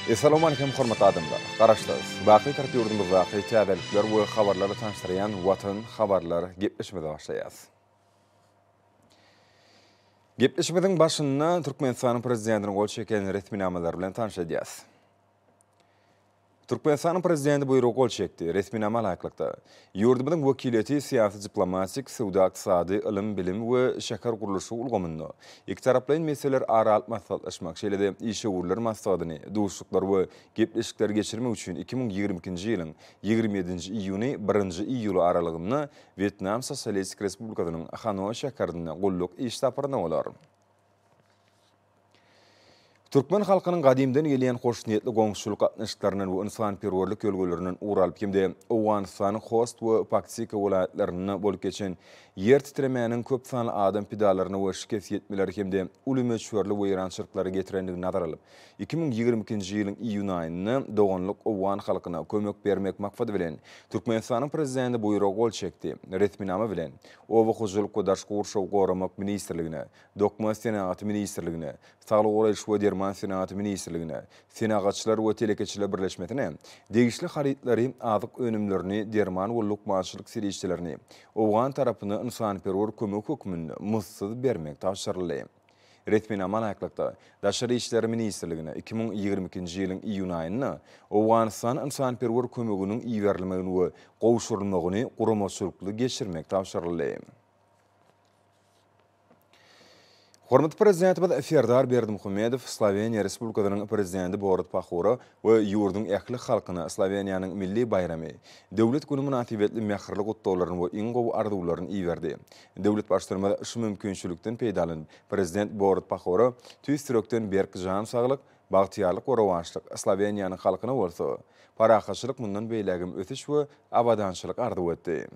Essalawmalikim hormatly adamlar! Garaşsyz, baky Bitarap ýurdumyzdaky täzelikler we habarlarla tanyşdyrýan Watan habarlar gepleşigimize başlaýas. Gepleşigimiziň başynda Türkmenistanyň Prezidentiniň gol çeken resminamalary bilen tanyş edýäs. Türkmenistanyň Prezidenti buýruga gol çekdi. Resminama laýyklykda, ýurdumyzyň wekiliýeti syýasy-diplomatik, söwda-ykdysady, ylym-bilim we şäher gurluşygy ulgamynda ikitaraplaýyn meseleleri ara alyp maslahatlaşmak, şeýle-de işewürler maslahatyny, duşuşyklary we gepleşikleri geçirmek üçin 2022-nji ýylyň 27-nji iýuny, birinji iýuly aralygynda Wýetnam Sosialistik Respublikasynyň Hanoý şäherinde gulluk iş saparynda bolar. Türkmen halkynyň gadymdan gelýän hoşniýetli goňşuçylyk gatnaşyklaryndan we ynsanperwerlik ýörelgelerinden ugur alyp hem-de Owganystanyň Host we Paktika welaýatlarynda bolup geçen ýer titremäniň köp sanly adam pidalaryna we şikes ýetmeleri hem-de uly möçberli weýrançylyklara getirendigini nazara alyp, 2022-nji ýylyň iýun aýynda doganlyk owgan halkyna kömek bermek maksady bilen Türkmenistanyň Prezidenti Buýruga gol çekdi. Resminama bilen, Oba hojalyk we daşky gurşawy goramak ministrligine, Dokma senagaty ministrligine, Saglygy goraýyş we derman senagaty ministrligine, Senagatçylar we telekeçiler birleşmesine degişli harytlary, azyk önümlerini, derman we lukmançylyk serişdelerini owgan tarapyna ynsanperwer kömek hökmünde muzdsuz bermek tabşyryldy. Resminama laýyklykda, Daşary işler ministrligine 2022-nji ýylyň iýun aýynda Owganystana ynsanperwer kömeginiň iberilmegini we gowşurylmagyny guramaçylykly geçirmek tabşyryldy. Hormatly Prezidentimiz Serdar Berdimuhamedow Sloweniýa Respublikasynyň Prezidenti Borut Pahora we ýurduň ähli halkyna Sloweniýanyň milli baýramy, Döwlet güni mynasybetli mähirli gutlaglaryny we iň gowy arzuwlaryny iberdi. Döwlet Baştutanymyz şu mümkinçilikden peýdalanyp, Prezident Borut Pahora tüýs ýürekden berk jan saglyk, bagtyýarlyk we rowaçlyk, Sloweniýanyň halkyna bolsa, parahatçylyk mundan beýlägem ösüş we abadançylyk arzuw etdi.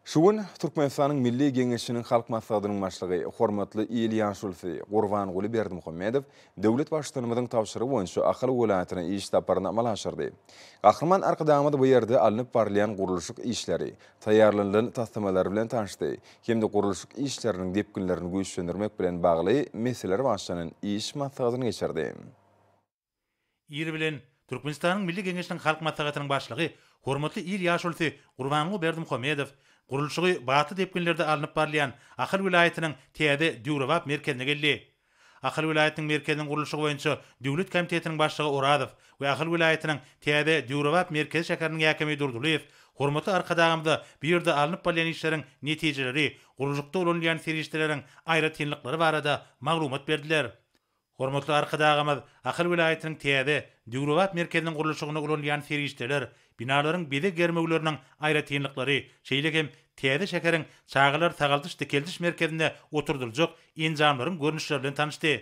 Şu gün Türkmenistanyň Milli Geňeşiniň Halk Maslahatynyň Başlygy, hormatly il ýaşulusy Gurbanguly Berdimuhamedow döwlet Baştutanymyzyň tabşyrygy boýunça Ahal welaýatyna iş saparyny amala aşyrdy. Gahryman Arkadagymyz bu ýerde alnyp barylýan gurluşyk işleri, taýýarlanylan taslamalar bilen tanyşdy hem-de gurluşyk işleriniň depginlerini güýçlendirmek bilen bagly meseleler bagyşlanan iş maslahatyny geçirdi. Ir bilen, Türkmenistanyň Milli Geňeşiniň Halk Maslahatynyň Başlygy, hormatly il ýaşulusy Gurbanguly Berdimuhamedow gurluşygy batly depginlerde alnyp barylýan Ahal welaýatynyň täze döwrebap merkezine geldi. Ahal welaýatynyň merkeziniň gurluşygy boýunça döwlet komitetiniň başlygy Orazow we Ahal welaýatynyň täze döwrebap merkezi şäheriniň häkimi Durdylyýew hormatly Arkadagymyza bu ýerde alnyp barylýan işleriň netijeleri, gurluşykda ulanylýan serişdeleriň aýratynlyklary barada maglumat berdiler. Hormatly Arkadagymyz Ahal welaýatynyň täze, döwrebap merkeziniň gurluşygynda ulanylýan serişdeler, binalaryň bezeg germewleriniň aýratynlyklary, şeýle hem täze şäheriň çagalar sagaldyş-dikeldiş merkezinde oturdyljak enjamlaryň görnüşleri bilen tanyşdy.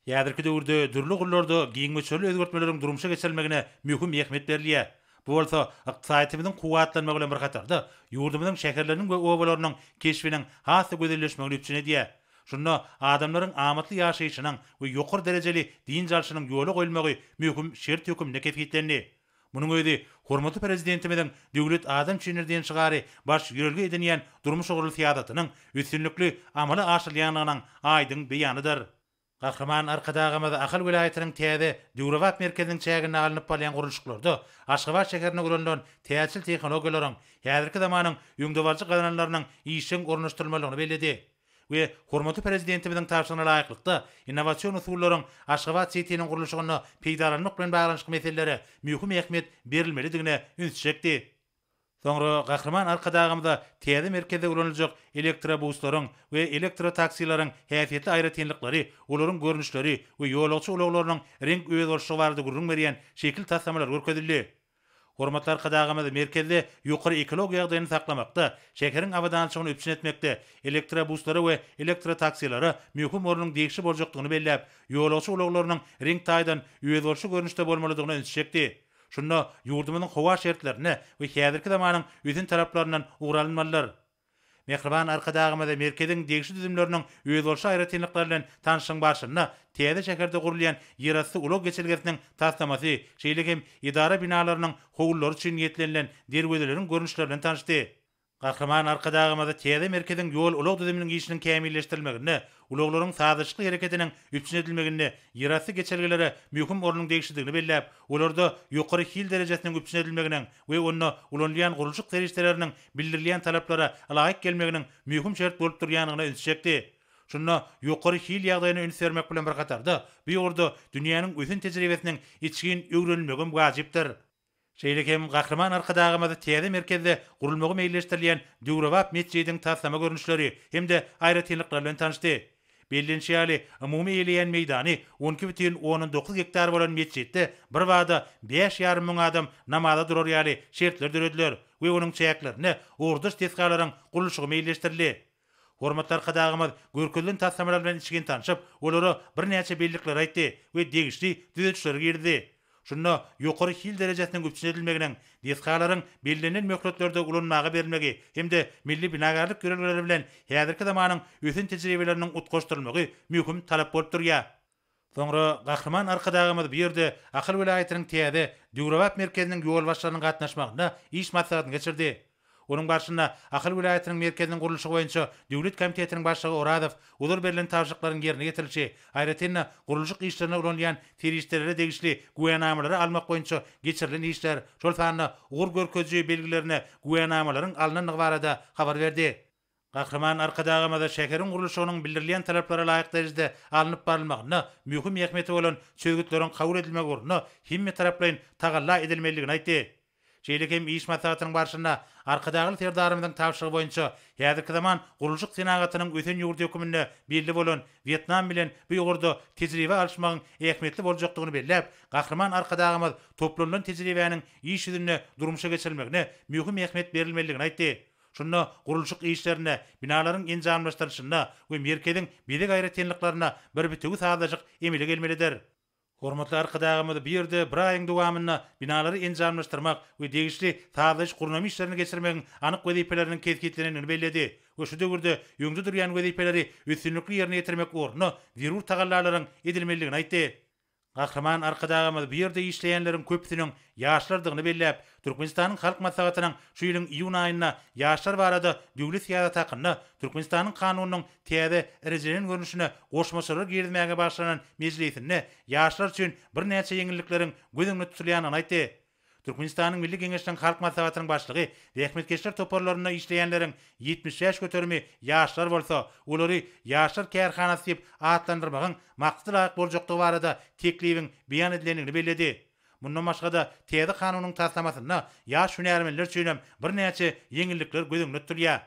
Häzirki döwürde dürli ugurlarda giň möçberli özgertmeleriň durmuşa geçirilmegine möhüm ähmiýet berilýär. Bu bolsa ykdysadyýetimiziň kuwwatlanmagy bilen bir hatarda, ýurdumyzyň şäherleriniň we obalarynyň keşbiniň has-da gözelleşmegini üpjün edýär. Şunda adamlaryň amatly ýaşaýşynyň we ýokary derejeli dynç alşynyň ýola goýulmagy möhüm şert hökmünde kesgitlendi. Munuň özi hormatly Prezidentimiziň Döwlet adam üçindir diýen şygary baş ýörelge edinýän durmuş ugurly syýasatynyň üstünlikli amala aşyrylýandygynyň aýdyň beýanydyr. Gahryman Arkadagymyz Ahal welaýatynyň täze, döwrebap merkeziniň çäginde alnyp barylýan gurluşyklarda Aşgabat şäherinde ulanylan täzeçil tehnologiýalaryň, häzirki zamanyň öňdebaryjy gazananlarynyň işjeň ornaşdyrylmalydygyny belledi we hormatly Prezidentimiziň tabşyrygyna laýyklykda, innowasion usullaryň Aşgabat-sitiniň gurluşygynda peýdalanmak bilen baglanyşykly meselelere möhüm ähmiýet berilmelidigine ünsi çekdi. Soňra Gahryman Arkadagymyza täze merkezde ulanyljak elektrobuslaryň we elektrotaksileriň häsiýetli aýratynlyklary, olaryň görnüşleri we ýolagçy ulaglarynyň reňk özboluşlygy barada gürrüň berýän şekil taslamalary görkezildi. Hormatly Arkadagymyz merkezde ýokary ekologiýa ýagdaýyny saklamakda, şäheriň abadançylygyny üpjün etmekde elektrobuslara we elektrotaksilere möhüm ornuň degişli boljakdygyny belläp, ýolagçy ulaglarynyň reňk taýdan özboluşly görnüşde bolmalydygyna ünsi çekdi. Şunda ýurdumyzyň howa şertlerine we häzirki zamanyň ösen talaplaryndan ugur alynmalydyr. Mähriban Arkadagymyz merkeziň degişli düzümleriniň özboluşly aýratynlyklary bilen tanyşlygyň barşynda täze şäherde gurulýan ýerasty ulag geçelgesiniň taslamasy, şeýle hem edara binalarynyň howlulary üçin niýetlenilen derwezeleriň görnüşleri bilen tanyşdy. Gahryman Arkadagymyz täze merkeziň ýol-ulag düzüminiň işiniň kämilleşdirilmeginde, ulaglaryň sazlaşykly hereketiniň üpjün edilmeginde ýerasty geçelgelere möhüm ornuň degişlidigini belläp, olarda ýokary hil derejesiniň üpjün edilmeginiň we onda ulanylýan gurluşyk serişdeleriniň bildirilýän talaplara ylaýyk gelmeginiň möhüm şert bolup durýandygyna ünsi çekdi. Şunda ýokary hil ýagdaýyna üns bermek bilen bir hatarda, bu ugurda dünýäniň ösen tejribesiniň içgin öwrenilmegem wajypdyr. Şeýle hem Gahryman Arkadagymyz täze merkezde gurulmagy meýilleşdirilýän döwrebap metjidiň taslama görnüşleri hem-de aýratynlyklary bilen tanyşdy. Bellenişi ýaly, umumy eýeleýän meýdany 12,9 gektar bolan metjitde birbada bäş ýarym müň adam namaza durar ýaly şertler dörediler we onuň çäklerinde ugurdaş desgalaryň gurluşygy meýilleşdirildi. Hormatly Arkadagymyz görkezilen taslamalar bilen içgin tanşyp, olara birnäçe bellikleri aýtdy we degişli düzedişleri girizdi. Şunda ýokary hil derejesiniň üpjün edilmeginiň, desgalaryň bellenilen möhletlerde ulanmaga berilmegi hem-de milli binagärlik ýörelgeleri bilen häzirki zamanyň ösen tejribeleriniň utgaşdyrylmagy möhüm talap bolup durýar. Soňra Gahryman Arkadagymyz bu ýerde Ahal welaýatynyň täze, döwrebap merkeziniň ýolbaşçylarynyň gatnaşmagynda iş maslahatyny geçirdi. Onuň barşynda Ahal welaýatynyň merkeziniň gurluşygy boýunça döwlet komitetiniň başlygy Orazow ozal berlen tabşyryklaryň ýerine ýetirilişi, aýratyn-da, gurluşyk işlerinde ulanylýan serişdelere degişli güwänamalary almak boýunça geçirilen işler, şol sanda ugur görkeziji belgilerine güwänamalaryň alnandygy barada habar berdi. Gahryman Arkadagymyz şäheriň gurluşygynyň bildirilýän talaplara laýyk derejede alnyp barylmagynda möhüm ähmiýeti bolan çözgütleriň kabul edilmegi ugrunda hemmetaraplaýyn tagalla edilmelidigini aýtdy. Şeýle hem iş maslahatynyň barşynda Arkadagly Serdarymyzyň tabşyrygy boýunça häzirki zaman gurluşyk senagatynyň ösen ýurdy hökmünde belli bolan Wýetnam bilen bu ugurda tejribe alyşmagyň ähmiýetli boljakdygyny belläp, Gahryman Arkadagymyz toplanylan tejribäniň iş ýüzünde durmuşa geçirilmegine möhüm ähmiýet berilmelidigini aýtdy. Şunda gurluşyk işlerinde, binalaryň enjamlaşdyrylyşynda we merkeziň bezeg aýratynlyklarynda bir bitewi sazlaşyk emele gelmelidir. Hormatly Arkadagymyz bu ýerde bir aýyň dowamynda binalary enjamlaşdyrmak we degişli sazlaýyş-gurnama işlerini geçirmegiň anyk wezipeleriniň kesgitlenendigini belledi we şu döwürde öňde durýan wezipeleri üstünlikli ýerine ýetirmek ugrunda zerur tagallalaryň edilmelidigini aýtdy. Gahryman Arkadagymyz bu ýerde işleýänleriň köpüsiniň ýaşlardygyny belläp, Türkmenistanyň Halk Maslahatynyň şu ýylyň iýun aýynda Ýaşlar barada döwlet syýasaty hakynda Türkmenistanyň Kanunynyň täze rejelenen görnüşine goşmaçalar girizmäge bagyşlanan mejlisinde ýaşlar üçin birnäçe ýeňillikleriň göz öňünde tutulýandygyny aýtdy. Türkmenistanyň Milli Geňeşiniň Halk Maslahatynyň Başlygy zähmetkeşler toparlarynda işleýänleriň 75 göterimi ýaşlar bolsa, olary Ýaşlar kärhanasy diýip atlandyrmagyň maksada laýyk boljakdygy barada teklibiň beýan edilendigini belledi. Mundan başga-da, täze kanunyň taslamasynda ýaş hünärmenler üçinem birnäçe ýeňillikler göz öňünde tutulýar.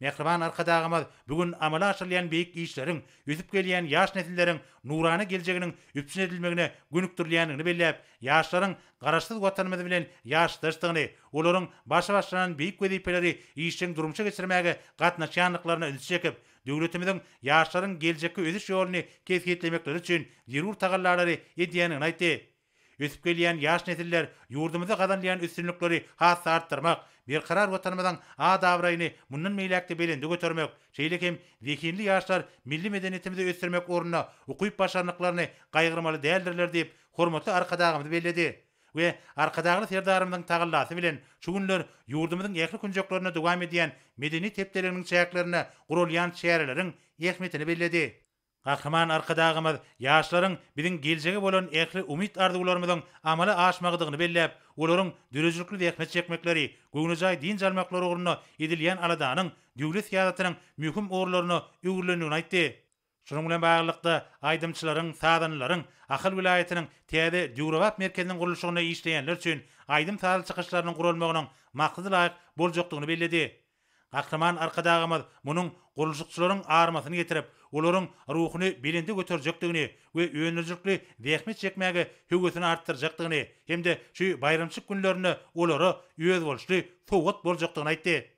Mähriban Arkadagymyz bu gün amala aşyrylýan beýik işleriň ösüp gelýän ýaş nesilleriň nurana geljeginiň üpjün edilmegine gönükdirilýändigini belläp, ýaşlaryň Garaşsyz Watanymyz bilen ýaşdaşdygyny, olaryň başy başlanan beýik wezipeleri işjeň durmuşa geçirmäge gatnaşýandyklaryna ünsi çekip, döwletimiziň ýaşlaryň geljekki ösüş ýoluny kesgitlemekleri üçin zerur tagallalary edýändigini aýtdy. Ösüp gelýän ýaş nesiller ýurdumyzda gazanylýan üstünlikleri has-da artdyrmak, berkarar Watanymyzyň at-abraýyny mundan beýläk-de belende götermek, şeýle hem zehinli ýaşlar milli medeniýetimizi ösdürmek ugrunda ukyp-başarnyklaryny gaýgyrmaly däldirler diýip, hormatly Arkadagymyz belledi we Arkadagly Serdarymyzyň tagallasy bilen şu günler ýurdumyzyň ähli künjeklerinde dowam edýän Medeniýet hepdeliginiň çäklerinde guralýan çäreleriň ähmiýetini belledi. Gahryman Arkadagymyz ýaşlaryň biziň geljege bolan ähli umyt-arzuwlarymyzyň amala aşmagydygyny belläp, olaryň döredijilikli zähmet çekmekleri, göwnejaý dynç almaklary ugrunda edilýän aladanyň döwlet syýasatynyň möhüm ugurlaryna öwrülendigini aýtdy. Şunuň bilen baglylykda, aýdymçylaryň, sazandalaryň Ahal welaýatynyň täze döwrebap merkeziniň gurluşygynda işleýänler üçin aýdym-sazly çykyşlarynyň guralmagynyň maksada laýyk boljakdygyny belledi. Gahryman Arkadagymyz munuň gurluşykçylaryň armasyny getirip, olaryň ruhuny belende göterjekdigini we öndürijilikli zähmet çekmäge höwesini artdyrjakdygyny hem-de şu baýramçylyk günlerinde olara özboluşly sowgat boljakdygyny aýtdy.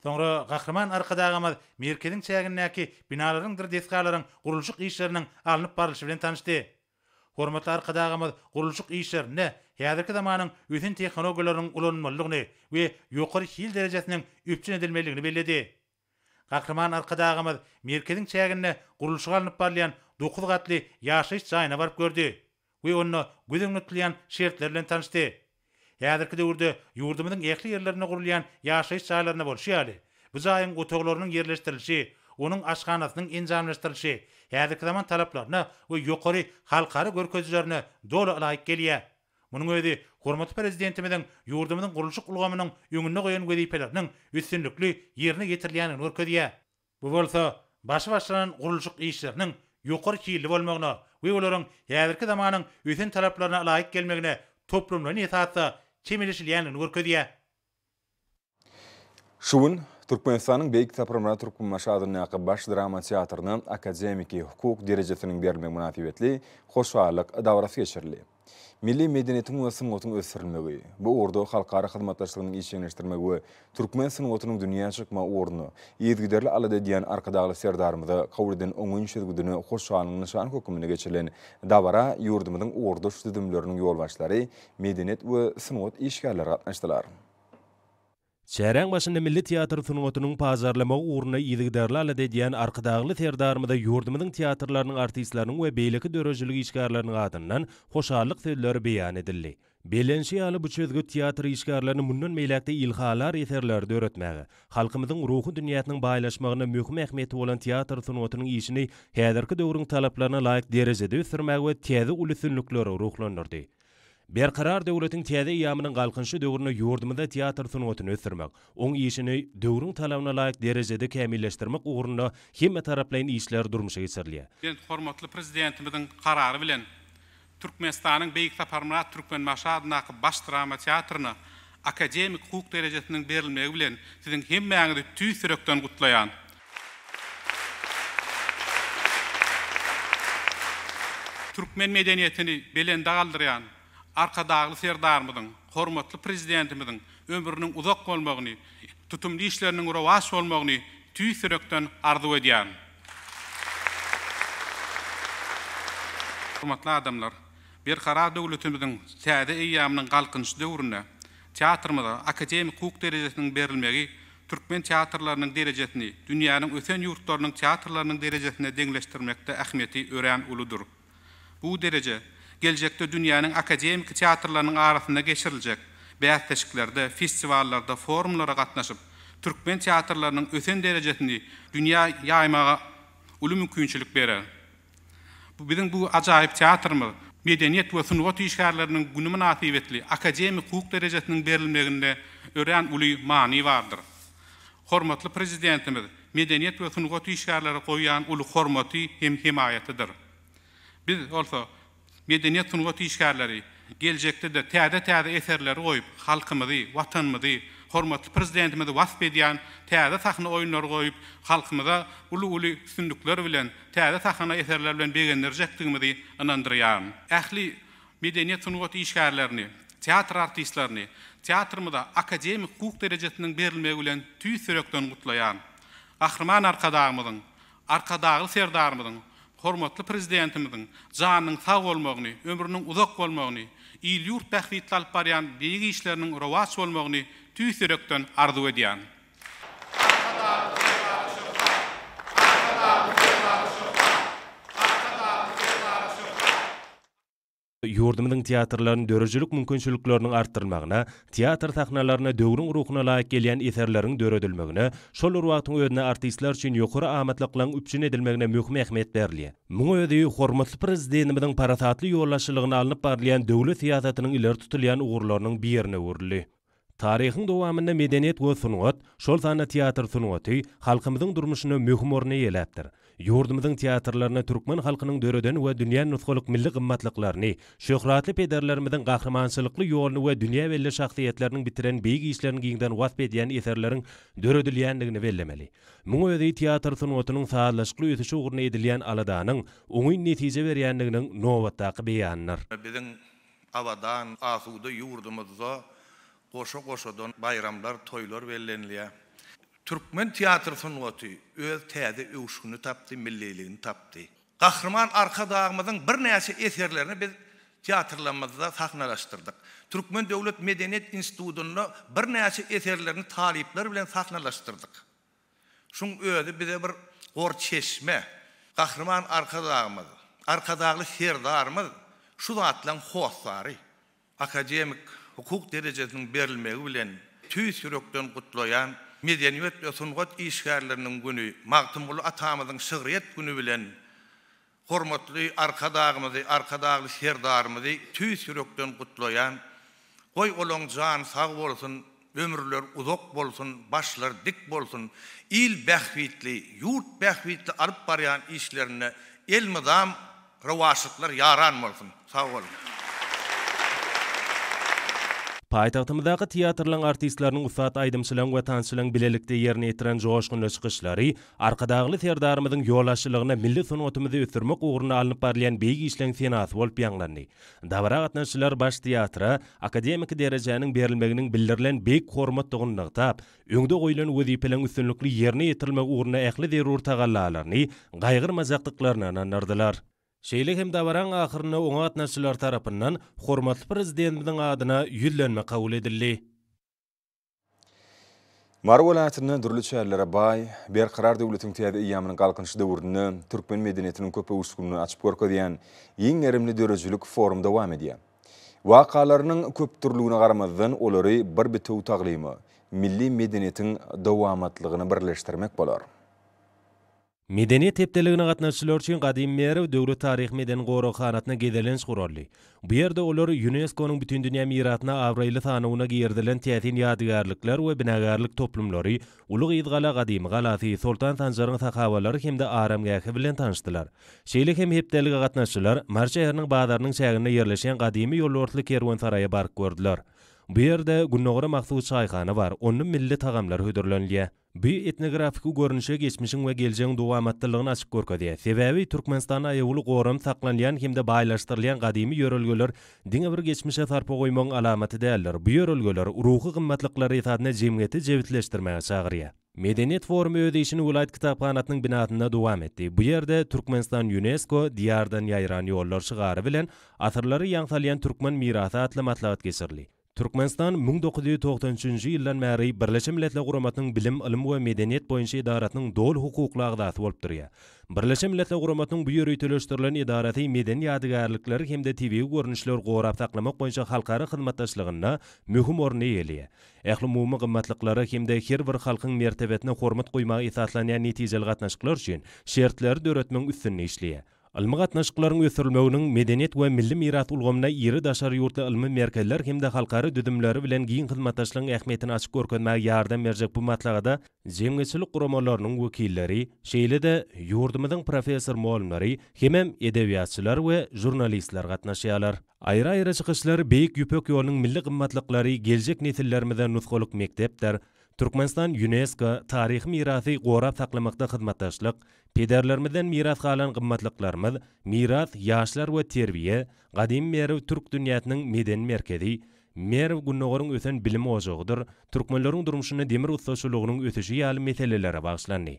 Soňra Gahryman Arkadagymyz merkeziň çägindäki binalaryňdyr desgalaryň gurluşyk işleriniň alnyp barlyşy bilen tanyşdy. Hormatly Arkadagymyz gurluşyk işlerinde häzirki zamanyň ösen tehnologiýalarynyň ulanylmalydygyny we ýokary hil derejesiniň üpjün edilmelidigini belledi. Gahryman Arkadagymyz merkeziň çäginde gurluşygy alnyp barylýan dokuz gatly ýaşaýyş jaýyna baryp gördi we onda göz öňünde tutulýan şertler bilen tanyşdy. Häzirki döwürde ýurdumyzyň ähli ýerlerinde gurulýan ýaşaýyş jaýlarynda bolşy ýaly, bu jaýyň otaglarynyň ýerleşdirilişi, onuň aşhanasynyň enjamlaşdyrylyşy häzirki zaman talaplaryna we ýokary halkara görkezijilerine doly ylaýyk gelýär. Munuň özi hormatly Prezidentimiziň ýurdumyzyň gurluşyk ulgamynyň öňünde goýan wezipeleriniň üstünlikli ýerine ýetirilýändigini görkezýär. Bu bolsa başy başlanan gurluşyk işleriniň ýokary hilli bolmagyna we olaryň häzirki zamanyň ösen talaplaryna laýyk gelmegine toplumlaýyn esasda çemeleşilýändigini görkezýär. Şu gün Türkmenistanyň Beýik Saparmyrat Türkmenbaşy adyndaky Baş drama teatryna akademiki hukuk derejesiniň berilmegi mynasybetli hoşallyk dabarasy geçirildi. Milli medeniýetiň we sungatyň ösdürilmegi, bu ugurda halkara hyzmatdaşlygynyň işjeňleşdirilmegi we türkmen sungatynyň dünýä çykmagy ugrunda yzygiderli alada edýän Arkadagly Serdarymyza kabul eden oňyn çözgüdine hoşallygyň nyşany hökmünde geçirilen dabara ýurdumyzyň ugurdaş düzümleriniň ýolbaşçylary, medeniýet we sungat işgärleri gatnaşdylar. Çäräň başynda milli teatr sungatynyň pajarlamagy ugrunda yzygiderli alada edýän Arkadagly Serdarymyza ýurdumyzyň teatrlarynyň artistleriniň we beýleki döredijilik işgärleriniň adyndan hoşallyk sözleri beýan edildi. Bellenişi ýaly, bu çözgüt teatr işgärlerini mundan beýläk-de ilhalar eserleri döretmäge, halkymyzyň ruhy dünýäsiniň baýlaşmagyna möhüm ähmiýeti bolan teatr sungatynyň işini häzirki döwrüň talaplaryna laýyk derejede ösdürmäge we täze uly üstünliklere ruhlandyrdy. Berkarar döwletiň täze eýýamynyň Galkynyşy döwründe ýurdumyzda teatr sungatyny ösdürmek, oň işini döwrüň talabyna laýyk derejede kämilleşdirmek ugrunda hemmetaraplaýyn işler durmuşa geçirilýär. Men hormatly Prezidentimiziň Karary bilen Türkmenistanyň Beýik Saparmyrat Türkmenbaşy adyndaky Baş drama teatryna akademik hukuk derejesiniň berilmegi bilen siziň hemmäňizi tüýs ýürekden gutlaýan. Türkmen medeniýetini belende galdyrýan Arkadagly Serdarymyzyň, hormatly Prezidentimiziň ömrüniň uzak bolmagyny, tutumly işleriniň rowaç bolmagyny tüýs ýürekden arzuw edýärin. Hormatly adamlar! Berkarar döwletimiziň täze eýýamynyň Galkynyşy döwründe teatrymyza akademik hukuk derejesiniň berilmegi türkmen teatrlarynyň derejesini dünýäniň ösen ýurtlarynyň teatrlarynyň derejesine deňleşdirmekde ähmiýeti örän uludyr. Bu dereje geljekde dünýäniň akademiki teatrlarynyň arasynda geçiriljek bäsleşiklerde, festiwallarda, forumlara gatnaşyp, türkmen teatrlarynyň ösen derejesini dünýä ýaýmaga uly mümkinçilik berer. Bu biziň bu ajaýyp teatrymyz Medeniýet we sungat işgärleriniň güni mynasybetli akademik hukuk derejesiniň berilmeginde örän uly many bardyr. Hormatly Prezidentimiz medeniýet we sungat işgärlere goýýan uly hormaty hem hemaýatydyr. Biz bolsa, medeniýet-sungat işgärleri geljekde-de täze-täze eserleri goýup, halkymyzy, Watanymyzy, hormatly Prezidentimizi wasp edýän täze sahna oýunlary goýup, halkymyza uly-uly üstünlikler bilen, täze sahna eserler bilen begendirjekdigimizi ynandyrýaryn. Ähli medeniýet-sungat işgärlerini, teatr artistlerini teatrymyza akademik hukuk derejesiniň berilmegi bilen tüýs ýürekden gutlaýaryn. Gahryman Arkadagymyzyň, Arkadagly Serdarymyzyň, hormatly Prezidentimiziň janynyň sag bolmagyny, ömrüniň uzak bolmagyny, il-ýurt bähbitli alyp barýan beýik işleriniň rowaç bolmagyny tüýs ýürekden arzuw edýärin. Arkadagly Serdara şöhrat! Arkadagly Serdara şöhrat! Arkadagly Serdara şöhrat! Ýurdumyzyň teatrlarynyň döredijilik mümkinçilikleriniň artdyrylmagyna, teatr sahnalarynda döwrüň ruhuna laýyk gelýän eserleriň döredilmegine, şol bir wagtyň özünde artistler üçin ýokary amatlyklaryň üpjün edilmegine möhüm ähmiýet berilýär. Munuň özi hormatly Prezidentimiziň parasatly ýolbaşçylygynda alnyp barylýan döwlet syýasatynyň ileri tutulýan ugurlarynyň birine öwrüldi. Taryhyň dowamynda medeniýet we sungat, şol sanda teatr sungaty halkymyzyň durmuşynda möhüm orun eýeläpdir. Ýurdumyzyň teatrlarynda türkmen halkynyň döreden we dünýä nusgalyk milli gymmatlyklaryny, şöhratly pederlerimiziň gahrymançylykly ýoluny we dünýä belli şahsyýetleriniň bitiren beýik işlerini giňden wasp edýän eserleriň döredilýändigini bellemeli. Muň özi teatr sungatynyň sazlaşykly ösüşi ugrunda edilýän aladanyň oňyn netije berýändiginiň nobatdaky beýanydyr. Biziň Abadan, asuda ýurdumyzda goşa-goşadan baýramlar, toýlar bellenilýär. Türkmen teatr sungaty öz täze öwüşgini tapdy, milliligini tapdy. Gahryman Arkadagymyzyň birnäçe eserlerini biz teatrlarymyzda sahnalaşdyrdyk. Türkmen döwlet medeniýet institutynda birnäçe eserlerini talyplar bilen sahnalaşdyrdyk. Şuň özi bize bir gor çeşme. Gahryman Arkadagymyz, Arkadagly Serdarymyz şu zatlaň hossary. Akademik. hukuk derejesiniň berilmegi bilen tüýs ýürekden gutlaýan. Medeniýet we sungat işgärleriniň güni, Magtymguly atamyzyň şygryýet güni bilen Hormatly Arkadagymyzy, Arkadagly Serdarymyzy tüýs ýürekden gutlaýan. Goý olaň jany sag bolsun, ömürleri uzak bolsun, başlary dik bolsun. Il bähbitli, ýurt bähbitli alyp barýan işlerinde elmydam rowaçlyklar ýaran bolsun. Sag boluň. Paýtagtymyzdaky teatrlaryň artistleriniň ussat aýdymçylaryň we tansçylaryň bilelikde ýerine ýetiren joşgunly çykyşlary Arkadagly Serdarymyzyň ýolbaşçylygynda milli sungatymyzy ösdürmek ugrunda alnyp barylýan beýik işleň senasy bolup ýaňlandy. Dabara gatnaşyjylar Baş teatra akademiki derejäniň berilmeginiň bildirilen beýik hormatdygyny nygtap, öňde goýlan wezipeleriň üstünlikli ýerine ýetirilmegi ugrunda ähli zerur tagallalaryny gaýgyrmajakdyklaryna ynandyrdylar. Şeýle hem dabaraň ahyrynda oňa gatnaşyjylar tarapyndan hormatly Prezidentimiziň adyna ýüzlenme kabul edildi. Mary welaýatynda dürli çärelere baý, Berkarar döwletiň täze eýýamynyň Galkynyşy döwründe türkmen medeniýetiniň köp öwüşginini açyp görkezýän giň gerimli döredijilik forum dowam edýär. Wakalarynyň köpdürlügine garamazdan, olary bir bitewi taglyma, milli medeniýetiň dowamatlygyna birleşdirmek bolar. Medeniýet hepdeligine gatnaşyjylar üçin Gadymy Merw döwlet taryhy-medeni goraghanasyna gezelenç guraldy. Bu ýerde olar ÝUNESKO-nyň Bütindünýä mirasyna abraýly sanawyna girizilen täsin ýadygärlikler we binagärlik toplumlary, Uly Gyzgala gadymy galasy, Soltan Sanjaryň sahabalary hem-de aramgähi bilen tanyşdylar. Şeýle hem hepdelige gatnaşyjylar Mary şäheriniň bazarynyň çäginde ýerleşýän gadymy ýolbarsly kerwensaraýa baryp gördüler. Bu ýerde Gündogara mahsus çaýhana bar, onda milli tagamlar hödürlenilýär. Bu etnografiki görnüşe geçmişiň we geljegiň dowamatlylygyny açyp görkezýär. Sebäbi Türkmenistanda aýawly goranyp saklanylýan hem-de baýlaşdyrylýan gadymy ýörelgeler diňe bir geçmişe sarpa goýmagyň alamaty däldir. Bu ýörelgeler ruhy gymmatlyklar esasynda jemgyýeti jebisleşdirmäge çagyrýar. Medeniýet forumy öz işini welaýat kitaphanasynyň binasynda dowam etdi. Bu ýerde Türkmenistan Ýunesko, Diýardan ýaýran ýollar şygary bilen Asyrlary ýaň salýan türkmen mirasy atly maslahat geçirildi. Türkmenistan 1993-nji ýyldan bäri Birleşen Milletler Guramasynyň Bilim, ylym we medeniýet boýunça edarasynyň doly hukukly agzasy bolup durýar. Birleşen Milletler Guramasynyň bu ýöriteleşdirilen edarasy medeni ýadygärlikleri hem-de tebigy görnüşleri gorap saklamak boýunça halkara hyzmatdaşlygynda möhüm orny eýeleýär. Ählumumy gymmatlyklara hem-de her bir halkyň mertebesine hormat goýmaga esaslanýan netijeli gatnaşyklar üçin şertleri döretmegiň üstünde işleýär. Ylmy gatnaşyklaryň ösdürilmeginiň medeniýet we milli miras ulgamynda iri daşary ýurtly ylmy merkezler hem-de halkara düzümleri bilen giň hyzmatdaşlygyň ähmiýetini açyp görkezmäge ýardam berjek bu maslahata jemgyýetçilik guramalarynyň wekilleri, şeýle-de ýurdumyzyň professor-mugallymlary hemem edebiýatçylar we žurnalistler gatnaşýarlar. Aýry-aýry çykyşlar Beýik Ýüpek ýolunyň milli gymmatlyklary geljek nesillerimize nusgalyk mekdepdir, Türkmenistan Ýunesko, taryhy mirasy gorap saklamakda hyzmatdaşlyk, Pederlerimizden miras galan gymmatlyklarymyz, miras, ýaşlar we terbiýe, Gadymy Merw türk dünýäsiniň medeni merkezi, Merw Gündogaryň ösen bilim ojagydyr, Türkmenleriň durmuşynda demir ussaçylygynyň ösüşi ýaly meselelere bagyşlandy.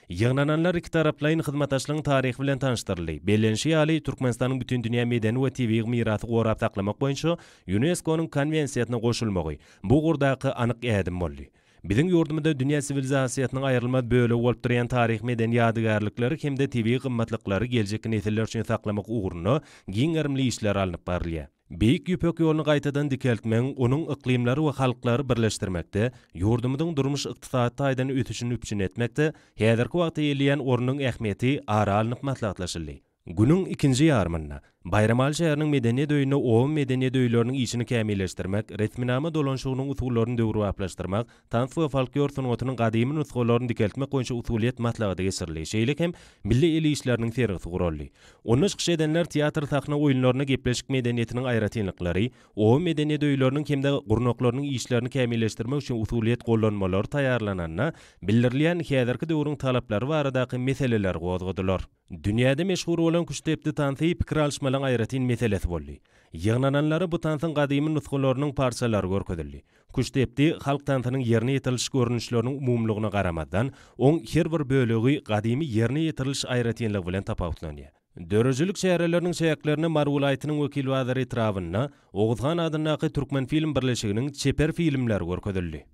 Ýygnananlar ikitaraplaýyn hyzmatdaşlygyň taryhy bilen tanyşdyryldy. Bellenişi ýaly, Türkmenistanyň Bütindünýä medeni we tebigy mirasy gorap saklamak boýunça Ýunesko-nyň Konwensiýasyna goşulmagy bu ugurdaky anyk ädim boldy. Biziň ýurdumyzda dünýä siwilizasiýasynyň aýrylmaz bölegi bolup durýan taryhy-medeni ýadygärlikleri hem-de tebigy gymmatlyklary geljekki nesiller üçin saklamak ugrunda giň gerimli işler alnyp barylýar. Beýik Ýüpek ýoluny gaýtadan dikeltmegiň, onuň yklymlary we halklary birleşdirmekde, ýurdumyzyň durmuş-ykdysady taýdan ösüşini üpjün etmekde häzirki wagtda eýeleýän ornunyň ähmiýeti ara alnyp maslahatlaşyldy. Günüň ikinji ýarymynda Baýramaly şäheriniň Medeniýet öýünde oba medeniýet öýleriniň işini kämilleşdirmek, resminama dolanyşygynyň usullaryny döwrebaplaşdyrmak, tans we folklor sungatynyň gadymy nusgalaryny dikeltmek boýunça usulyýet maslahaty geçirildi, şeýle hem milli el işleriniň sergisi guraldy. Onda çykyş edenler teatr sahna oýunlarynda gepleşik medeniýetiniň aýratynlyklary, oba medeniýet öýleriniň hem-de gurnaklarynyň işlerini kämilleşdirmek üçin usulyýet gollanmalary taýýarlananda bildirilýän häzirki döwrüň talaplary baradaky meseleleri gozgadylar. Dünýäde meşhur bolan küştdepdi tansy pikir alyşmalaryň aýratyn meselesi boldy. Ýygnananlara bu tansyň gadymy nusgalarynyň parçalary görkezildi. Küştdepdi halk tansynyň ýerine ýetiriliş görnüşleriniň umumylygyna garamazdan, oň her bir bölegi gadymy ýerine ýetiriliş aýratynlygy bilen tapawutlanýar. Döredijilik çäreleriniň çäklerinde Mary welaýatynyň Wekilbazar etrabynda Oguzhan adyndaky Türkmenfilm birleşiginiň çeper filmleri görkezildi.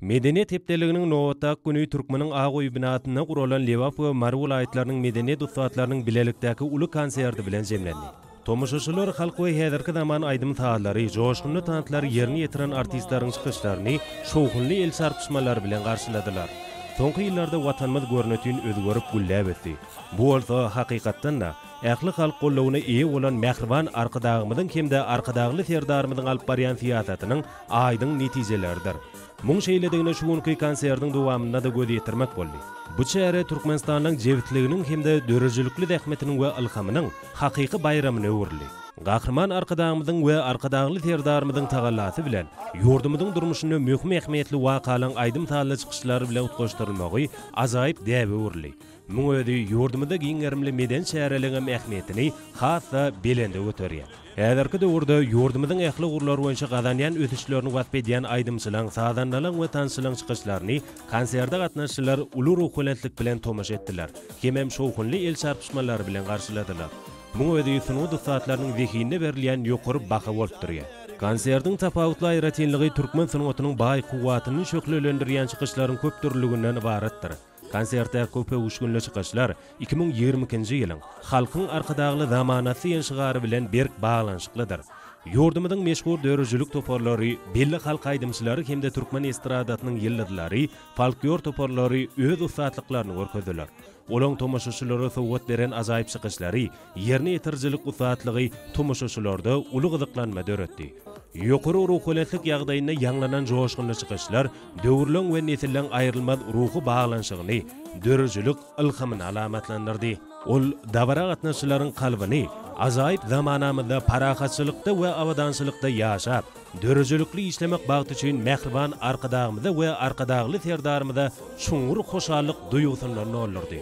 Medeniýet hepdeliginiň nobatdaky güni Türkmeniň Ak öýi binasynda guralan Lebap we Mary welaýatlarynyň medeniýet ussatlarynyň bilelikdäki uly konserti bilen jemlendi. Tomaşaçylar halk we häzirki zaman aýdym-sazlary, joşgunly tanslary ýerine ýetiren artistleriň çykyşlaryny şowhunly el çarpyşmalar bilen garşyladylar. Soňky ýyllarda Watanymyz görnetin özgerip, gülläp ösdi. Bu bolsa, hakykatdan-da, ähli halk goldawyna eýe bolan mähriban Arkadagymyzyň hem-de Arkadagly Serdarymyzyň alyp barýan syýasatynyň aýdyň netijeleridir. Muň şeýledigine şu günki konsertiň dowamynda-da göz ýetirmek boldy. Bu çäre Türkmenistanyň jebisliginiň hem-de döredijilikli zähmetiniň we ylhamynyň hakyky baýramyna öwrüldi. Gahryman Arkadagymyzyň we Arkadagly Serdarymyzyň tagallasy bilen ýurdumyzyň durmuşynda möhüm ähmiýetli wakalaryň aýdym-sazly çykyşlar bilen utgaşdyrylmagy ajaýyp däbe öwrüldi. Muň özi ýurdumyzda giň gerimli medeni çäreleriňem ähmiýetini has-da belende göterýär. Häzirki döwürde ýurdumyzyň ähli ugurlar boýunça gazanýan ösüşlerini wasp edýän aýdymçylaryň, sazandalaryň we tansçylaryň çykyşlaryny konserte gatnaşyjylar uly ruhubelentlik bilen tomaşa etdiler hemem şowhunly el çarpyşmalary bilen garşyladylar. Muň özi sungat ussatlarynyň zehinine berilýän ýokary baha bolup durýar. Konsertiň tapawutly aýratynlygy türkmen sungatynyň baý kuwwatyny şöhlelendirýän çykyşlaryň köpdürlüliginden ybaratdyr. Konsertdäki köpöwüşginli çykyşlar 2022-nji ýylyň Halkyň Arkadagly zamanasy diýen şygary bilen berk baglanyşyklydyr. Ýurdumyzyň meşhur döredijilik toparlary, belli halk aýdymçylary hem-de türkmen estradasynyň ýyldyzlary, folklor toparlary öz ussatlyklaryny görkezdiler. Olaň tomaşaçylara sowgat beren ajaýyp çykyşlary, ýerine ýetirijilik ussatlygy tomaşaçylarda uly gyzyklanma döretdi. Ýokary ruhubelentlik ýagdaýynda ýaňlanan joşgunly çykyşlar döwürleň we nesilleň aýrylmaz ruhy baglanyşygyny, döredijilik ylhamyny alamatlandyrdy. Ol dabara gatnaşyjylaryň kalbyny ajaýyp zamanamyzda parahatçylykda we abadançylykda ýaşap, döredijilikli işlemek bagty üçin mähriban Arkadagymyza we Arkadagly Serdarymyza çuňňur hoşallyk duýgusyndan doldurdy.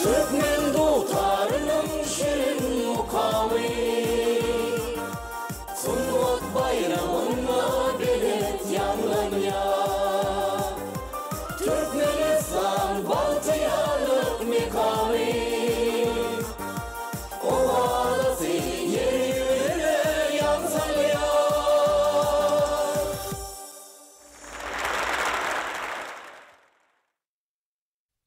Türkmen dutarynyň şirin mukamy, Sungat baýramynda belent ýaňlanýar. Türkmenistan bagtyýarlyk mekany, Owazasy Ýer ýüzüne ýaň salýar.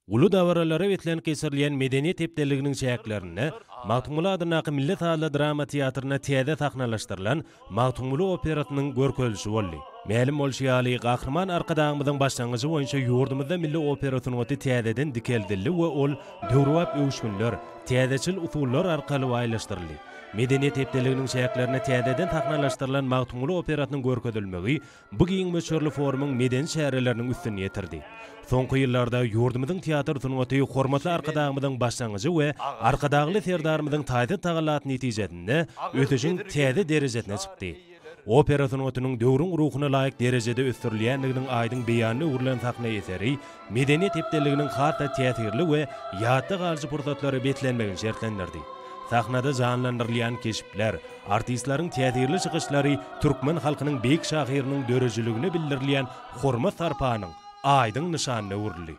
Uly dabaralara beslenip geçirilýän Medeniýet hepdeliginiň çäklerinde Magtymguly adyndaky Milli sazly drama teatrynda täze sahnalaşdyrylan Magtymguly operasynyň görkezilişi boldy. Mälim bolşy ýaly, Gahryman Arkadagymyzyň başlangyjy boýunça ýurdumyzda milli opera sungaty täzeden dikeldildi we ol döwrebap öwüşginler, täzeçil usullar arkaly baýlaşdyryldy. Medeniýet hepdeliginiň çäklerinde täzeden sahnalaşdyrylan Magtymguly operasynyň görkezilmegi Bu giň möçberli forumyň medeni çäreleriniň üstüni ýetirdi. Soňky ýyllarda ýurdumyzyň teatr sungaty hormatly Arkadagymyzyň başlangyjy we Arkadagly Serdarymyzyň taýsyz tagallasy netijesinde ösüşiň täze derejesine çykdy. Opera sungatynyň döwrüň ruhuna laýyk derejede ösdürilýändiginiň aýdyň beýanyna öwrülen sahna eseri Medeniýet hepdeliginiň has-da täsirli we ýatda galyjy pursatlara beslenmegini şertlendirdi. Sahnada janlandyrylýan keşpler, artistleriň täsirli çykyşlary türkmen halkynyň beýik şahyrynyň döredijiligine bildirilýän hormat-sarpanyň aýdyň nyşanyna öwrüldi.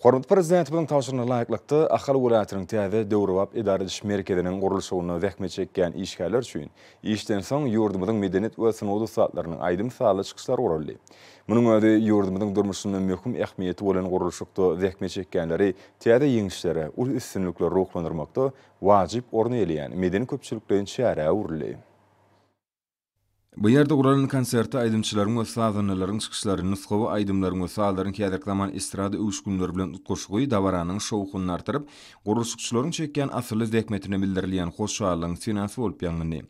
Hormatly Prezidentimiziň tabşyrygyna laýyklykda, Ahal welaýatynyň täze döwrebap edara ediş merkeziniň gurluşygynda zähmet çekýän işgärler üçin işden soň ýurdumyzyň medeniýet we sungat ussatlarynyň aýdym-sazly çykyşlary guraldy. Munuň özi ýurdumyzyň durmuşynda möhüm ähmiýeti bolan gurluşykda zähmet çekýänleri täze ýeňişlere, uly üstünliklere ruhlandyrmakda wajyp orun eýeleýän medeni-köpçülikleýin çärä öwrüldi. Bu ýerde guralan konsertde aýdymçylaryň we sazandalaryň çykyşlary, nusgawy aýdymlaryň we sazlaryň häzirki zaman estrada öwüşginleri bilen utgaşygy dabaranyň şowhunyny artyryp, gurluşykçylaryň çekýän asylly zähmetine bildirilýän hoşallygyň senasy bolup ýaňlandy.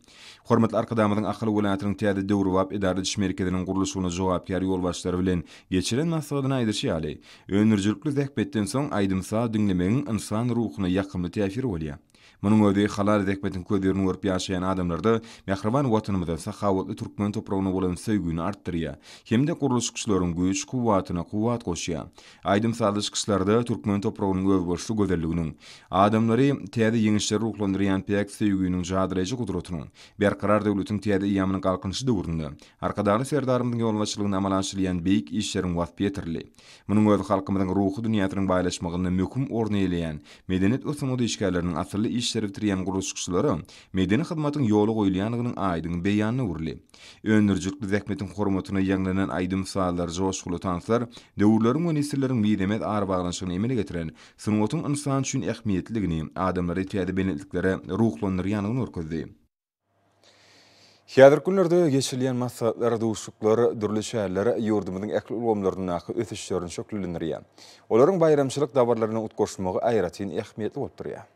Hormatly Arkadagymyzyň Ahal welaýatynyň täze döwrebap edara ediş merkeziniň gurluşygyna jogapkär ýolbaşçylar bilen geçiren maslahatynda aýdyşy ýaly, öndürijilikli zähmetden soň aýdym-saz diňlemegiň ynsan ruhuna ýakymly täsiri bolýar. Munuň özi halal zähmetiň közirini görüp ýaşaýan adamlarda mähriban Watanymyza, sahawatly türkmen topragyna bolan söýgüni artdyrýar hem-de gurluşykçylaryň güýç-kuwwatyna kuwwat goşýar. Aýdym-sazly çykyşlarda türkmen topragynyň özboluşly gözelliginiň, adamlary täze ýeňişlere ruhlandyrýan päk söýginiň jadylaýjy gudratynyň, Berkarar döwletiň täze eýýamynyň Galkynyşy döwründe Arkadagly Serdarymyzyň ýolbaşçylygynda amala aşyrylýan beýik işleriň waspy ýetirildi. Munuň özi halkymyzyň ruhy dünýäsiniň baýlaşmagynda möhüm orun eýeleýän medeniýet we sungat işgärleriniň asylly. işleri bitirýän gurluşykçylara medeni hyzmatyň ýola goýulýandygynyň aýdyň beýanyna öwrüldi. Öndürijilikli zähmetiň hormatyna ýaňlanan aýdym-sazlar, joşguly tanslar döwürleriň we nesilleriň mizemez arabaglanyşygyny emele getiren sungatyň ynsan üçin ähmiýetliligini, adamlary täze belentliklere ruhlandyrýandygyny görkezdi. Häzirki günlerde geçirilýän maslahatlar, duşuşyklar, dürli çäreler ýurdumyzyň ähli ulgamlaryndaky ösüşlerini şöhlelendirýär. Olaryň baýramçylyk dabaralaryna utgaşmagy aýratyn ähmiýetli bolup durýar.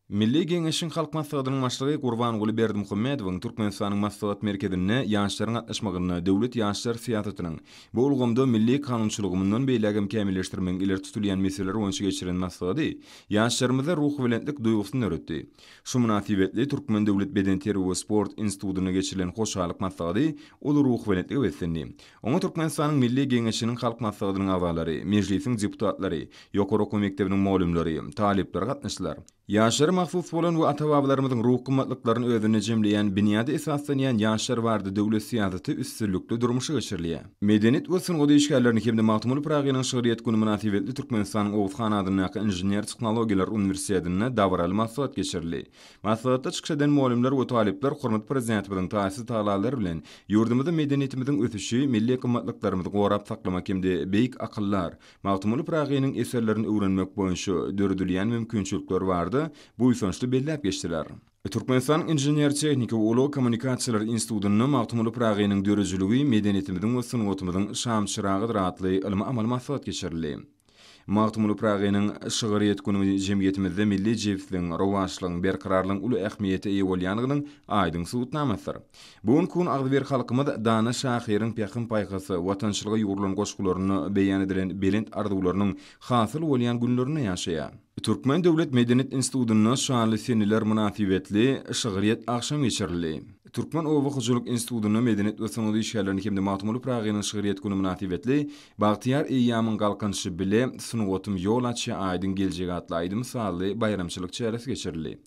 Milli Geňeşiň Halk Maslahatynyň Başlygy Gurbanguly Berdimuhamedowyň Türkmenistanyň Maslahat merkezinde ýaşlaryň gatnaşmagynda döwlet ýaşlar syýasatynyň, bu ulgamda milli kanunçylygy mundan beýläk hem kämilleşdirmegiň ileri tutulýan meseleleri boýunça geçiren maslahaty ýaşlarymyzda ruhubelentlik duýgusyny döretdi. Şu mynasybetli Türkmen döwlet bedenterbiýe we sport institutynda geçirilen hoşallyk maslahaty uly ruhubelentlige beslendi. Oňa Türkmenistanyň Milli Geňeşiniň Halk Maslahatynyň agzalary, Mejlisiň deputatlary, ýokary okuw mekdebiniň mugallymlary, talyplary gatnaşdylar. Ýaşlara mahsus bolan we ata-babalarymyzyň ruhy gymmatlyklaryny özünde jemleýän binýada esaslanýan ýaşlar barada döwlet syýasaty üstünlikli durmuşa geçirilýär. Medeniýet we sungat işgärlerini hem-de Magtymguly Pyragynyň şygryýet güni mynasybetli Türkmenistanyň Oguz han adyndaky Inžener-tehnologiýalar uniwersitetinde dabaraly maslahat geçirildi. Maslahatda çykyş eden mugallymlar we talyplar hormatly Prezidentimiziň taýsyz tagallalary bilen ýurdumyzda medeniýetimiziň ösüşi, milli gymmatlyklarymyzy gorap saklamak hem-de beýik akyldar Magtymguly Pyragynyň eserlerini öwrenmek boýunça döredilýän mümkinçilikler barada buýsançly belläp geçdiler. Türkmenistanyň Inžener-tehniki we ulag kommunikasiýalary institutynda Magtymguly Pyragynyň döredijiligi medeniýetimiziň we sungatymyzyň şamçyragydyr atly ylmy-amaly maslahat geçirildi. Magtymguly Pyragynyň şygryýet güni jemgyýetimizde milli jebisligiň, rowaçlygyň, berkararlygyň uly ähmiýete eýe bolýandygynyň aýdyň subutnamasydyr. Bu günki gün agzybir halkymyz dana şahyryň pähim-paýhasa, watançylyga ýugrulan goşgularynda beýan edilen belent arzuwlarynyň hasyl bolýan günlerinde ýaşaýar. Türkmen döwlet medeniýet institutynda şanly seneler mynasybetli şygryýet agşamy geçirildi. Türkmen oba hojalyk institutynda medeniýet we sungat işgärlerini hem-de Magtymguly Pyragynyň şygryýet güni mynasybetli Bagtyýar eýýamyň Galkynyşy bile, sungatym ýol açýar aýdyň geljege atly aýdym-sazly baýramçylyk çäresi geçirildi.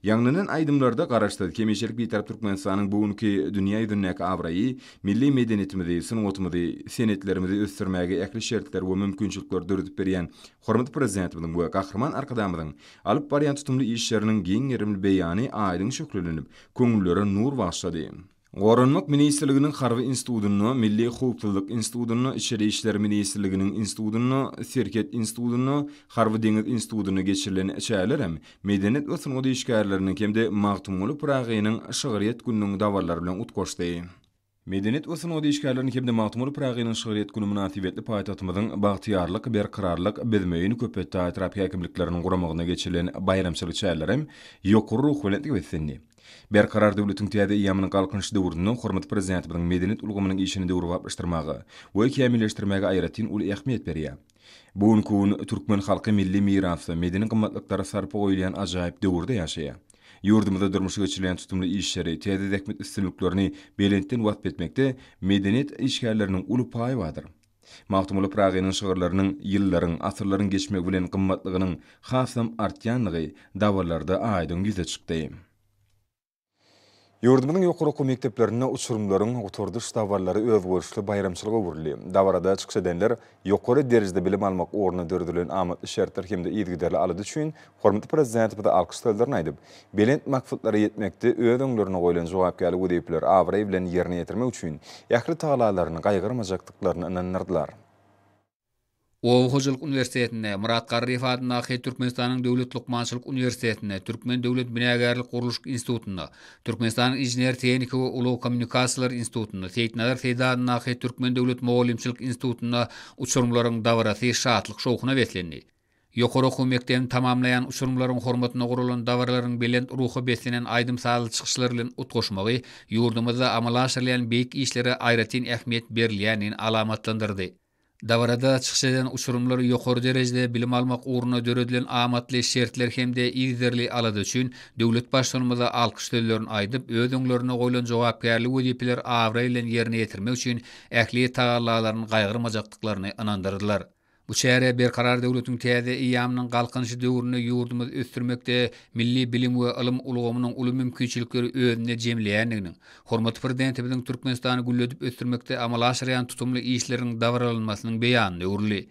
Ýaňlanan aýdymlarda Garaşsyz, hemişelik Bitarap Türkmenistanyň bu günki dünýä ýüzündäki abraýy, milli medeniýetimizi, sungatymyzy, senetlerimizi ösdürmäge ähli şertleri we mümkinçilikleri döredip berýän hormatly Prezidentimiziň we Gahryman Arkadagymyzyň alyp barýan tutumly işleriniň giň gerimli beýany aýdyň şöhlelenip, köňüllere nur bagyşlady. Goranmak ministrliginiň Harby institutynda, Milli howpsuzlyk institutynda, Içeri işler ministrliginiň institutynda, Serhet institutynda, Harby-deňiz institutynda geçirilen çäreler hem medeniýet we sungat işgärleriniň hem-de Magtymguly Pyragynyň şygryýet gününiň dabaralary bilen utgaşdy. Medeniýet we sungat işgärleriniň hem-de Magtymguly Pyragynyň şygryýet güni mynasybetli paýtagtymyzyň Bagtyýarlyk, Berkararlyk, Büzmeýin, Köpetdag etrap häkimlikleriniň guramagynda geçirilen baýramçylyk çäreleri hem ýokary ruhubelentlige beslendi. Berkarar döwletiň täze eýýamynyň Galkynyş döwründe hormatly Prezidentimiziň medeniýet ulgamynyň işini döwrebaplaşdyrmaga we kämilleşdirmäge aýratyn uly ähmiýet berýär. Bu günki gün türkmen halky milli mirasa, medeni gymmatlyklara sarpa goýulýan ajaýyp döwürde ýaşaýar. Ýurdumyzda durmuşa geçirilýän tutumly işleri, täze zähmet üstünliklerini belentden wasp etmekde medeniýet işgärleriniň uly paýy bardyr. Magtymguly Pyragynyň şygyrlarynyň ýyllaryň, asyrlaryň geçmegi bilen gymmatlygynyň hasam artýandygy dabaralarda aýdyň ýüze çykdy. Ýurdumyzyň ýokary okuw mekdeplerinde uçurymlaryň gutardyş dabaralary özboluşly baýramçylyga öwrüldi. Dabarada çykyş edenler ýokary derejede bilim almak ugrunda döredilen amatly şertler hem-de yzygiderli alada üçin hormatly Prezidentimize alkyş sözlerini aýdyp, belent maksatlara ýetmekde öz öňlerinde goýlan jogapkärli wezipeleri abraý bilen ýerine ýetirmek üçin ähli tagallalaryny gaýgyrmajakdyklaryny ynandyrdylar. Oba hojalyk uniwersitetinde, Myrat Garryýew adyndaky Türkmenistanyň Döwlet lukmançylyk uniwersitetinde, Türkmen döwlet binagärlik-gurluşyk institutynda, Türkmenistanyň Inžener-tehniki we ulag kommunikasiýalary institutynda, Seýitnazar Seýdi adyndaky Türkmen döwlet mugallymçylyk institutynda uçurymlaryň dabarasy şatlyk-şowhuna beslendi. Ýokary okuw mekdebini tamamlaýan uçurymlaryň hormatyna guralan dabaralaryň belent ruha beslenen aýdym-sazly çykyşlar bilen utgaşmagy ýurdumyzda amala aşyrylýan beýik işlere aýratyn ähmiýet berilýändigini alamatlandyrdy. Dabarada çykyş eden uçurymlar ýokary derejede bilim almak ugrunda döredilen amatly şertler hem-de yzygiderli alada üçin döwlet Baştutanymyza alkyş sözlerini aýdyp, öz öňlerinde goýlan jogapkärli wezipeleri abraý bilen ýerine ýetirmek üçin ähli tagallalaryny gaýgyrmajakdyklaryny ynandyrdylar. Bu çäre Berkarar döwletiň täze eýýamynyň Galkynyşy döwründe ýurdumyzy ösdürmekde milli bilim we ylym ulgamynyň uly mümkinçilikleri özünde jemleýändiginiň, hormatly Prezidentimiziň Türkmenistany gülledip ösdürmekde amala aşyrýan tutumly işleriniň dabaralanmasynyň beýanyna öwrüldi.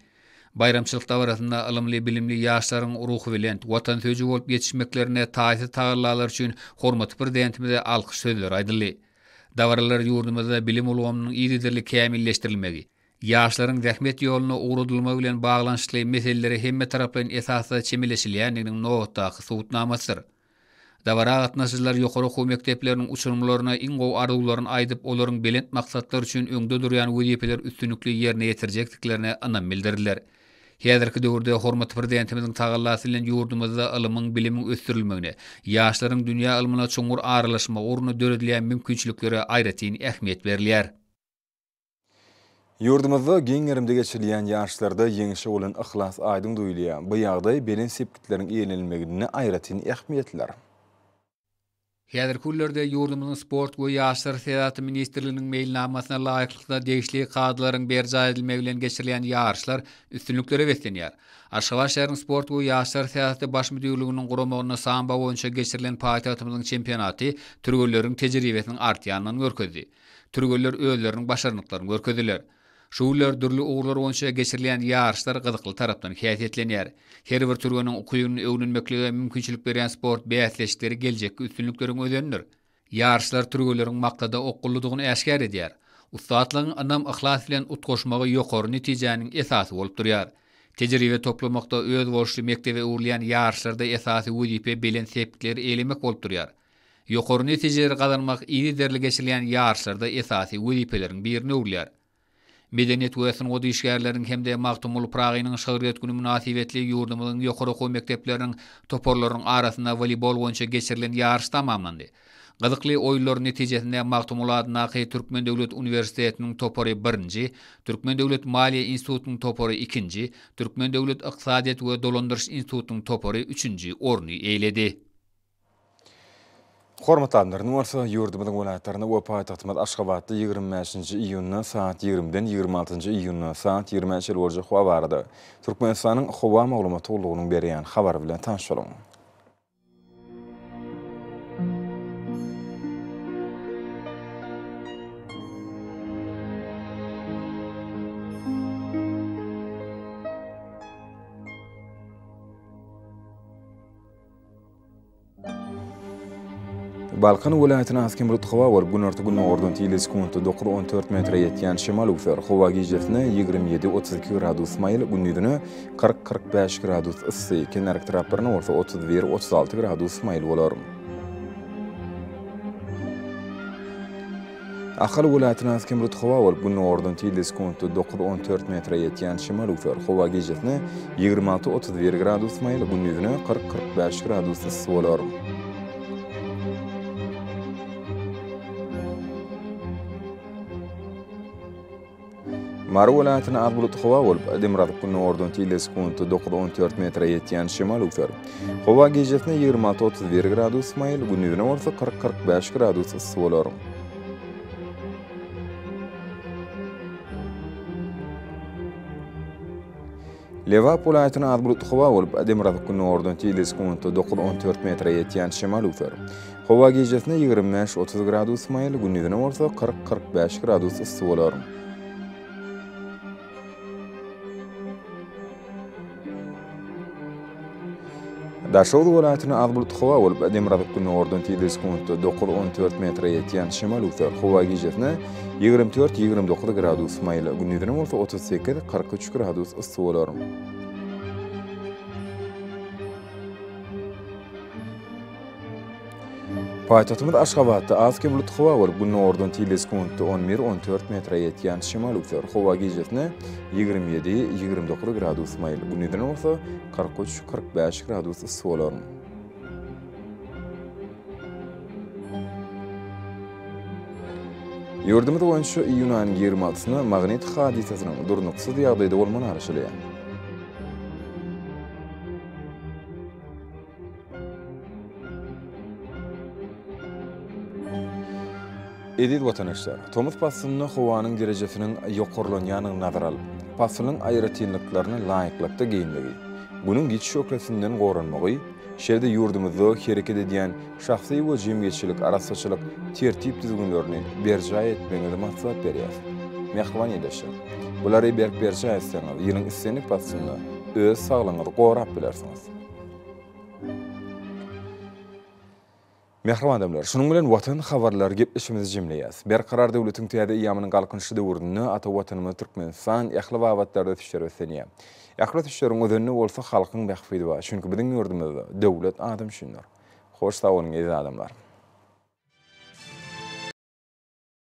Baýramçylyk dabarasynda ylymly-bilimli ýaşlaryň ruhubelent, watansöýüji bolup ýetişmeklerinde taýsyz tagallalary üçin hormatly Prezidentimize alkyş sözleri aýdyldy. Dabaralar ýurdumyzda bilim ulgamynyň yzygiderli kämilleşdirilmegi, ýaşlaryň zähmet ýoluna ugradylmagy bilen baglanyşykly meselelere hemmetaraplaýyn esasda çemeleşilýändiginiň nobatdaky subutnamasydyr. Dabara gatnaşyjylar ýokary okuw mekdepleriniň uçurymlaryna iň gowy arzuwlaryny aýdyp, olaryň belent maksatlar üçin öňde durýan wezipeleri üstünlikli ýerine ýetirjekdiklerine ynam bildirdiler. Häzirki döwürde hormatly Prezidentimiziň tagallasy bilen ýurdumyzda ylymyň, bilimiň ösdürilmegine, ýaşlaryň dünýä ylmyna çuňňur aralaşmagy ugrunda döredilýän mümkinçiliklere aýratyn ähmiýet berilýär. Ýurdumyzda giň gerimde geçirilýän ýaryşlarda ýeňşe bolan yhlas aýdyň duýulýar. Bu ýagdaý belent sepgitleriň eýlenilmeginde aýratyn ähmiýetlidir. Häzirki günlerde ýurdumyzyň Sport we ýaşlar syýasaty ministrliginiň meýilnamasyna laýyklykda degişli kadalaryň berjaý edilmegi bilen geçirilýän ýaryşlar üstünliklere beslenýär. Aşgabat şäheriniň Sport we ýaşlar syýasaty baş müdirliginiň guramagynda sambo boýunça geçirilen paýtagtymyzyň çempionaty türgenleriň tejribesiniň artýandygyny görkezdi. Türgenler özleriniň başarnyklaryny görkezdiler. Şu günler dürli ugurlar boýunça geçirilýän ýaryşlar gyzykly tarapdan häsiýetlenýär. Her bir türgeniň ukybyny öwrenmeklige mümkinçilik berýän sport bäsleşikleri geljekki üstünlikleriň özenidir. Ýaryşlar türgenleriň maksada okgunlydygyny äşgär edýär. Ussatlygyň ynam-yhlas bilen utgaşmagy ýokary netijäniň esasy bolup durýar. Tejribe toplamakda özboluşly mekdebe öwrülýän ýaryşlarda esasy wezipe belent sepgitleri eýelemek bolup durýar. Ýokary netijeleri gazanmak yzygiderli geçirilýän ýaryşlarda esasy wezipeleriň birine öwrülýär. Medeniýet we sungat işgärleriniň hem-de Magtymguly Pyragynyň şygryýet güni mynasybetli ýurdumyzyň ýokary okuw mekdepleriniň toparlarynyň arasynda woleýbol boýunça geçirilen ýaryş tamamlandy. Gyzykly oýunlaryň netijesinde Magtymguly adyndaky Türkmen döwlet uniwersitetiniň topary birinji, Türkmen döwlet maliýe institutynyň topary ikinji, Türkmen döwlet ykdysadyýet we dolandyryş institutynyň topary üçünji orny eýeledi. Hormatly adamlar, indi bolsa ýurdumyzyň welaýatlarynda we paýtagtymyz Aşgabatda 25-nji iýunda sagat 20-den 26-njy iýunda sagat 20-ä çenli boljak howa barada Türkmenistanyň Howa maglumat gullugynyň berýän habary bilen tanyş boluň. Balkan welaýatynda az-kem bulut howa bolup, günorta-gündogardan tizligi sekuntda dokuz-on dört metre ýetýän şemal öwser. Howa gijesine 27, 32 gradus maýyl, gündizine 40, 45 gradus yssy, kenarki taraplarynda bolsa 31, 36 gradus maýyl bolar. Ahal welaýatynda az-kem bulut howa bolup, gündogardan tizligi sekuntda dokuz-on dört metre ýetýän şemal öwser. Howa gijesine 26, 31 gradus maýyl, gündizine 40, 45 gradus yssy bolar. Mary welaýatynda az bulutly howa bolup, demirgazyk-gündogardan tizligi sekuntda dokuz-on dört metre ýetýän şemal öwser. Howa gijesine 26, 31 gradus maýyl, gündizine bolsa 40, 45 gradus yssy bolar. Lebap welaýatynda az bulutly howa bolup, demirgazyk-gündogardan tizligi sekuntda dokuz-on dört metre ýetýän şemal öwser. Howa gijesine 25, 30 gradus maýyl, gündizine bolsa 40, 45 gradus yssy bolar. Daşoguz welaýatynda az bulutly howa bolup, demirgazyk-gündogardan tizligi sekuntda dokuz-on dört metre ýetýän şemal öwser. Howa gijesine 24, 29 gradus maýyl, gündizine bolsa 38, 43 gradus yssy bolar. Paýtagtymyz Aşgabatda az-kem bulutly howa bolup, gündogardan tizligi sekuntda on bir, on dört metre ýetýän şemal öwser. Howa gijesine 27, 29 gradus maýyl, gündizine bolsa 43, 45 gradus yssy bolar. Ýurdumyz boýunça iýun aýynyň 26-syna magnit hadysasynyň durnuksyz ýagdaýda bolmagyna garaşylýar. Eziz watandaşlar, tomus paslynda howanyň derejesiniň ýokarlanýandygyny nazara alyp, paslyň aýratynlyklaryna laýyklykda geýinmegi, Günüň giç şöhlesinden goranmagy, şeýle-de ýurdumyzda hereket edýän şahsy we jemgyýetçilik arassaçylyk tertip-düzgünlerini berjaý etmegiňizi maslahat berýäris. Mähriban ildeşler! Bulary berk berjaý etseňiz, ýylyň islendik paslynda öz saglygyňyzy gorap bilersiňiz. Mähriban adamlar, şunuň bilen Watan habarlary gepleşigimizi jemleýäs. Berkarar döwletiň täze eýýamynyň Galkynyşy döwründe ata Watanymyz Türkmenistan ähli babatlarda ösüşlere beslenýär. Ähli ösüşleriň özeninde bolsa halkyň bähbidi bar. Çünki biziň ýurdumyzda döwlet adam üçindir. Hoş sag boluň eziz adamlar!